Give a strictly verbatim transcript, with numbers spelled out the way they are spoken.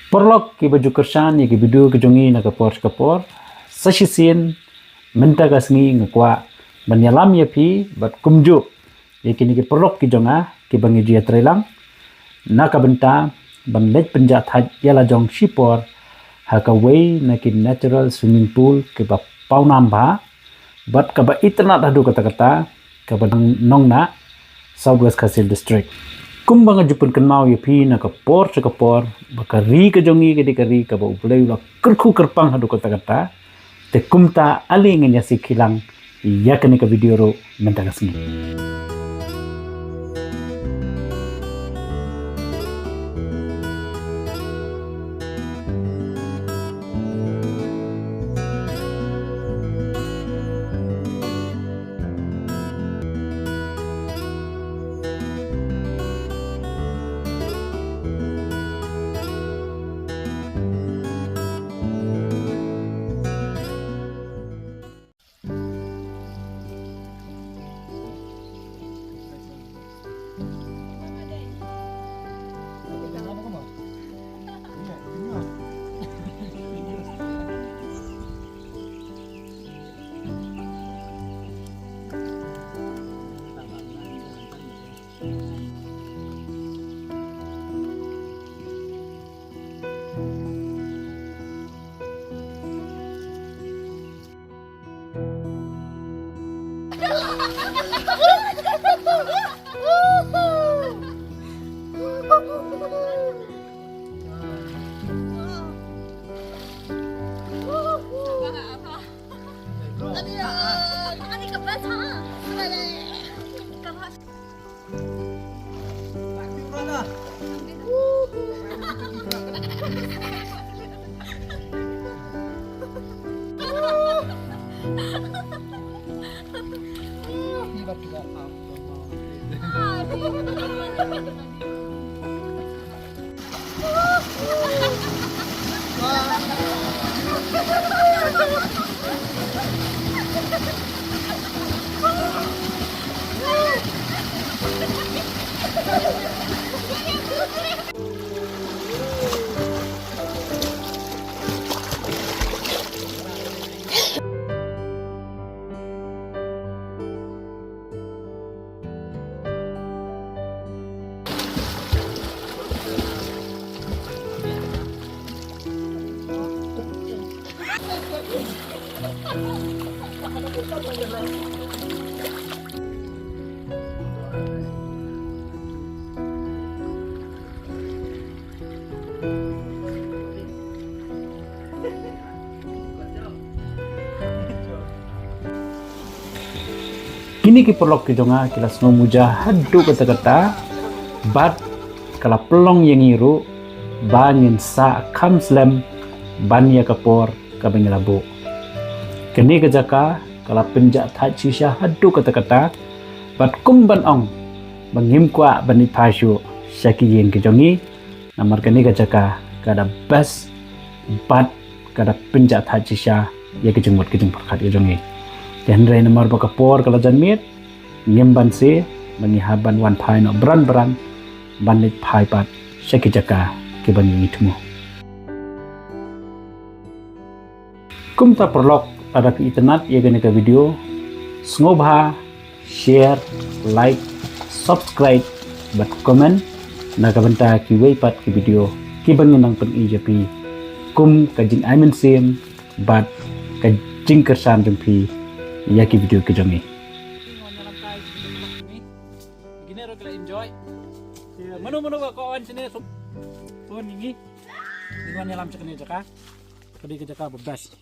Paralok kiba ju kyrshan ïa ki video ki jong ngi na ka por sha ka por, sa shisien mynta ka sngi nga kwah ban ïalam ïa phi bad kumjuh ïa kine ki paralok ki jong nga kiba ngi ju ïatreilang na ka bynta ban leit pynjah thait ïa la jong shipor ha kawei na ki natural swimming pool kiba pawnam bha bad kaba itynnad haduh katta katta, kaba nang nong na South West Khasi Hills District. Kumba nga ju pynkynmaw ïa phi na ka por sha ka por ba ka ri ka jong ngi ka dei ka ri kaba U Blei u la kyrkhu kyrpang haduh katta katta. Te kumta ale ngin ïa sngewkhia lang ïa kane ka video ruh mynta ka sngi. Kine ki paralok ki jong nga ki la sngew muja haduh katta katta, bad ka la pynlong ïa ngi ruh ba ngin sah kham slem ban ïa ka por kaba ngi la buh. Kane ka jaka ka la pynjah thait shisha haduh katta katta, bad kum ban ong ba ngim kwah ban ïa phai shuh sha ki ïing ki jong ngi. Namar kane ka jaka ka da best bad ka da pynjah thait shisha ïa ki jingmut ki jingpyrkhat ki jong ngi. Te hynrei namar ba ka por ka la jan miet, ngim banse ba ngi hap ban wan phai noh bran bran ban leit phai pat sha ki jaka kiba ngi ïohi thmu. Kumta paralok, lada phi itynnad ïa kane ka video, sngewbha share, like, subscribe bad comment na ka bynta kiwei pat ki video kiba ngin nang pyni ïa phi kum ka jingai mynsiem bad ka jingkyrshan jong phi ïa ki video ki jong ngi. Mano mano ba ko wan sini sum. Pun ini. Ini wan ïalam sha kane jaka. Ka dei ka jaka ba best.